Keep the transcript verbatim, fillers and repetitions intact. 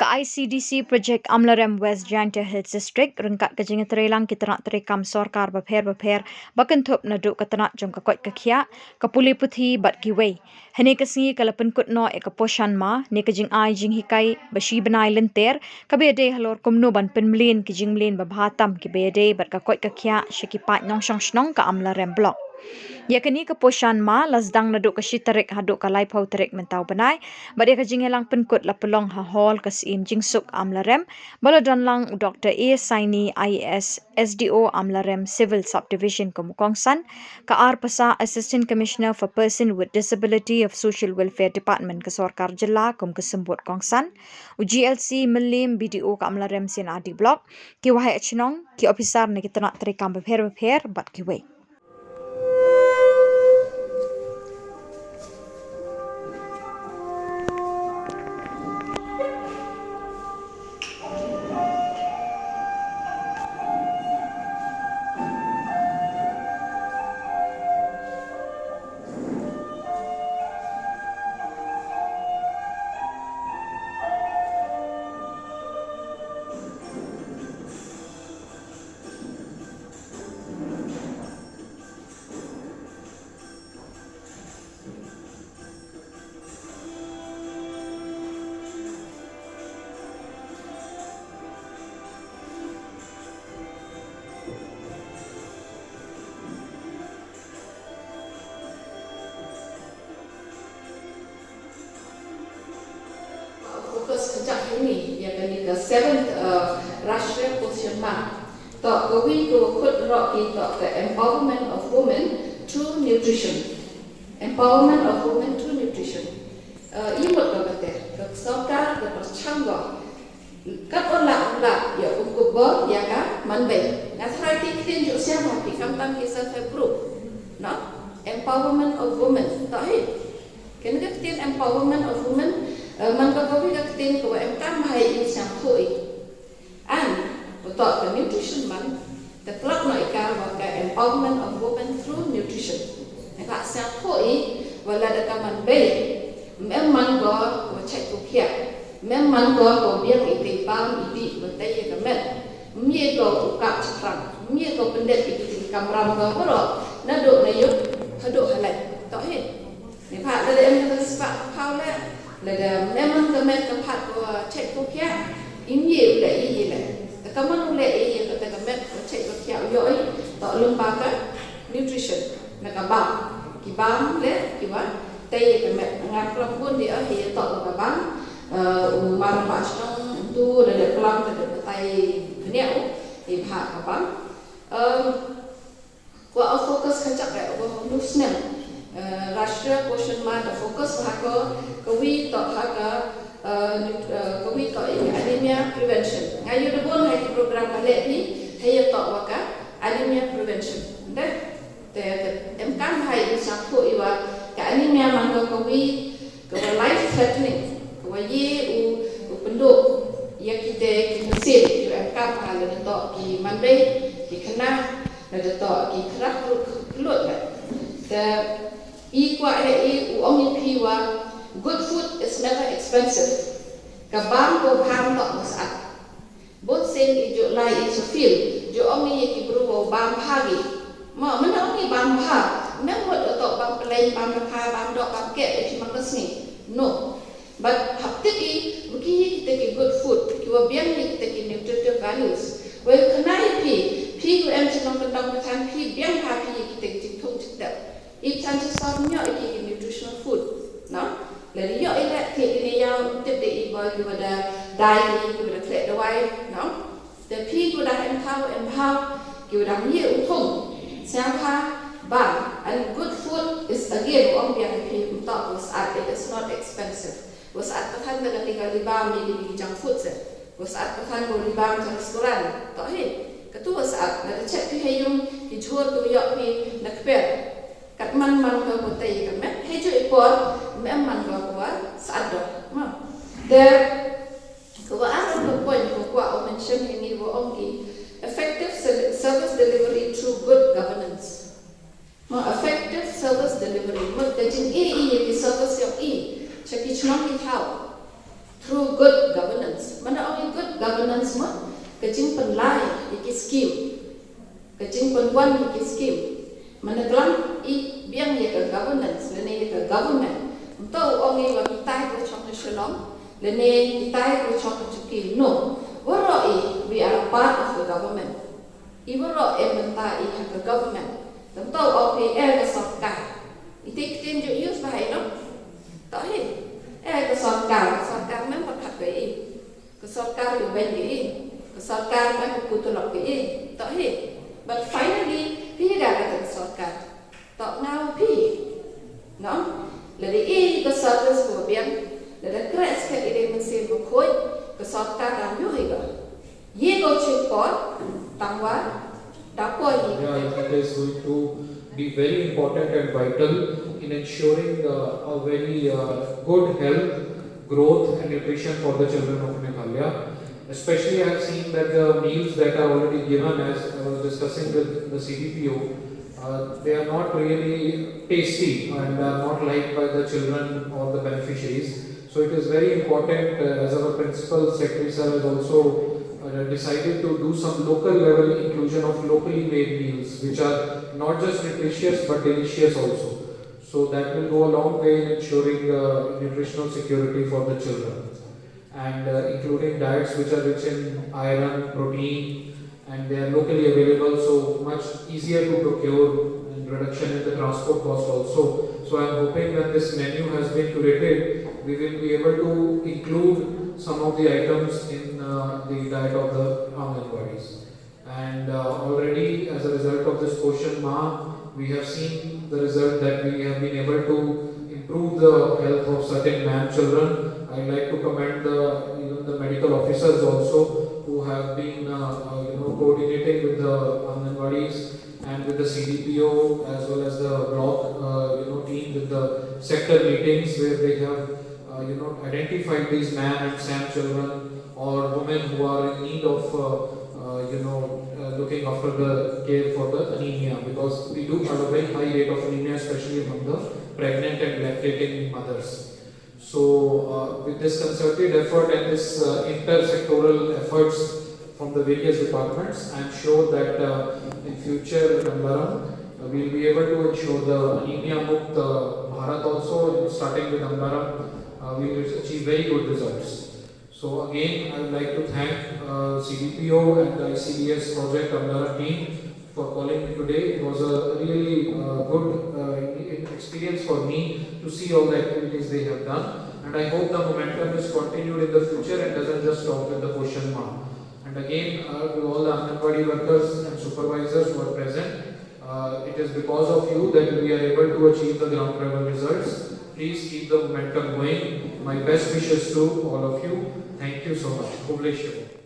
Ka I C D C Project Amlarem West Jaintia Hills District ryngkat ka jingïatreilang ki tnat treikam sorkar bapher bapher ba kynthup naduh ka tnat jong ka koit ka khiah, ka pule puthi bad kiwei. Hynne ka sngi ka la pynkut noh ïa ka Poshan Ma, ne ka jingai jinghikai ba shi bnai lynter, kaba ïadei halor kumno ban pynmlien ki jingmlien ba bha tam kiba ïadei bad ka koit ka khiah sha ki paid nongshong shnong ka Amlarem Block. Ïa kane ka Poshan Ma la sdang naduh ka shi tarik haduh ka laiphew tarik mynta u bnai, bad ïa ka jingïalang pynkut la pynlong ha Hall ka Syiem Jingsuk Amlarem, ba la don lang u Doktor A Saini, I A S, S D O Amlarem Civil Subdivision kum u kongsan, ka R Pasa, Assistant Commissioner for Person with Disability of Social Welfare Department ka sorkar jylla kum ka symbud kongsan, u G L C Mylliem, B D O ka Amlarem C and R D Block, ki waheh shnong, ki ophisar na ki tnat treikam bapher bapher bad kiwei. Focus ka jaka ini, ïa kane ka seventh, uh, Rashtriya Poshan Maah. To, ka wi ka wa khut roh ki to ka empowerment of women through nutrition. Empowerment of women through nutrition. Uh, i mut ka kata, ka sorkar ka pyrshang ko. Kat wan la wan la, ïa kum ku bor, ïa ka man bei. Nga tharai ki ktien ju siam ha ki khamtam ki self help group. No? Empowerment of women. To hi. Kane ka ktien empowerment of women, eh, man ka kawi ka ktien ka wa em kam hai in siang thui. An, betok ka nutrition man, te plak no ikar wa ka empowerment of women through nutrition. Nga ka siang thui, wa la da ka man bei, mem man go, wa check ko kia. Mem man go, ko biang iti bam, iti, wa tei ka met. Mie ko ukap chakram, mie ko pendek iti kamram go bro, na do na yuk, haduk halai. Tok hin. Ni pha lada em ka spah ka phaw le, lada em ka met ka phat ko check ko kia, im ye u le i ye le. Te ka man u le i ye ka te ka met ko check ko kia u yo i, to lum ba ka nutrition, na ka bam. Ki bam le, ki wa, te ye ka met. Ngan klam bun di ah, ye to ka bam, eh, u mar ba shnong, tu, lada klam, te ka tai, bniah u, i pha ka bam. Em, Kwah focus ka jaka, eh, wa hong snem. Eh, Rashtriya Poshan Maah da focus ha ko, ka wi to ha ka, eh, nut-, eh, ka wi to i anemia prevention. Nga yu da bon ha ki program ba le ni, ha ya to wa ka anemia prevention. Nda, te, te, em kan ha i sa ko i wa ka anemia man ko ka wi, ka wa life threatening, ka wa ye u, u penduk, ya ki te ki mesin, yu em kam ha le to ki mandai, ki kena, le to ki kerak lut, lut le. Te i kwa he i u ong i phi wa, good food is never expensive. Ka bam ko bam to mas at. Bun sien i ju lai i ju feel, ju ong i ki bru wa bam bha gi. Ma, mena ong i bam bha, mem mut u tok bam peleng, bam bha, bam dok, bam kek, i ki ma ka sngi. No. But hap tip i, mki i kita ki good food, ki wa biang i kita ki nutritive values. Wa yu kena i phi, phi yu em chinong kentang kentang, phi biang bha phi i kita ki jingthung jingtep. Ip san chi sor nyo i ki nutritional food, no? La di yo i le ti di ne yau tip de i boy ki wada dai ki ki wada khlek dawai, no? Te phi ki wada em thau em bhau, ki wada mi u thung. Siang pha bam, and good food is again ong biang phi um tok was at, it is not expensive. Was at pathan da ka tiga di bam ni di junk food se. Was at pathan ko di bam junk restaurant. Tok hi, katu was at, na da chet phi he yung, ki jhur tu yok phi na kper. Kat man man ka ko tei ka met, hei ju i por, mem man ka ko wa, sa'at do. Ma. De, ko wa aram ka point ko kwa o mention ini wa ong ki effective se-, service delivery through good governance. Ma effective service delivery, mut ka jing i i ki service yong i, cha ki chnong ki thaw. Through good governance. Lai ïa ki skim, ka jingpynwan ïa ki skim. Mynta klam i biang ïa ka governance lane ïa ka government. Mynta u ong i ba kitai ka chok na Shillong lane kitai ka chok na Chuki. No, waroh i, we are a part of the government. I waroh em mynta i ha ka government. Mynta u ong phi eh ka sorkar. I te ktien ju use ba hai no. To hi. Eh ka sorkar, ka sorkar mem ba khat ba i. Ka sorkar ïa u beiñ ïa i. Ka sorkar mem ba putulok ïa i. To hi. But finally phi ïa ka ka sorkar. To nga u phi. No? Lada i ka service ko biang, lada kres ka i dei mynsiem ko khoi, ka sorkar dang yu hi ka. Ye ko chik por, tangwa, da poi hi. Yeah, it is going to be very important and vital in ensuring uh, a very uh, good health, growth and nutrition for the children of Meghalaya. Especially, I have seen that the meals that are already given, as I was discussing with the C D P O, uh, they are not really tasty and are not liked by the children or the beneficiaries. So it is very important, uh, as our principal secretary sir has also uh, decided to do some local level inclusion of locally made meals, which are not just nutritious but delicious also. So that will go a long way in ensuring uh, nutritional security for the children, and uh, including diets which are rich in iron, protein, and they are locally available, so much easier to procure and reduction in the transport cost also. So I'm hoping when this menu has been curated, we will be able to include some of the items in uh, the diet of the Anganwadis. And uh, already as a result of this Poshan Maah, we have seen the result that we have been able to improve the health of certain ma'am children. I'd like to commend the, even the medical officers also who have been uh, uh, you know, coordinating with the Anganwadis and with the C D P O as well as the block uh, you know, team with the sector meetings where they have uh, you know, identified these ma'am and sam children or women who are in need of uh, uh, you know, uh, looking after the care for the anemia, because we do have a very high rate of anemia, especially among the pregnant and lactating mothers. So, uh, with this concerted effort and this uh, inter-sectoral efforts from the various departments, I am sure that uh, in future in Ambaram, uh, we will be able to ensure the anemia mukt uh, Bharat also, starting with Ambaram, uh, we will achieve very good results. So again, I would like to thank uh, C D P O and the I C D S Project Ambaram team for calling me today. It was a really uh, good uh, experience for me to see all the activities they have done. And I hope the momentum is continued in the future and doesn't just stop with the Poshan Maah. And again, uh, to all the Anganwadi workers and supervisors who are present, uh, it is because of you that we are able to achieve the ground level results. Please keep the momentum going. My best wishes to all of you. Thank you so much. Khublei shibun.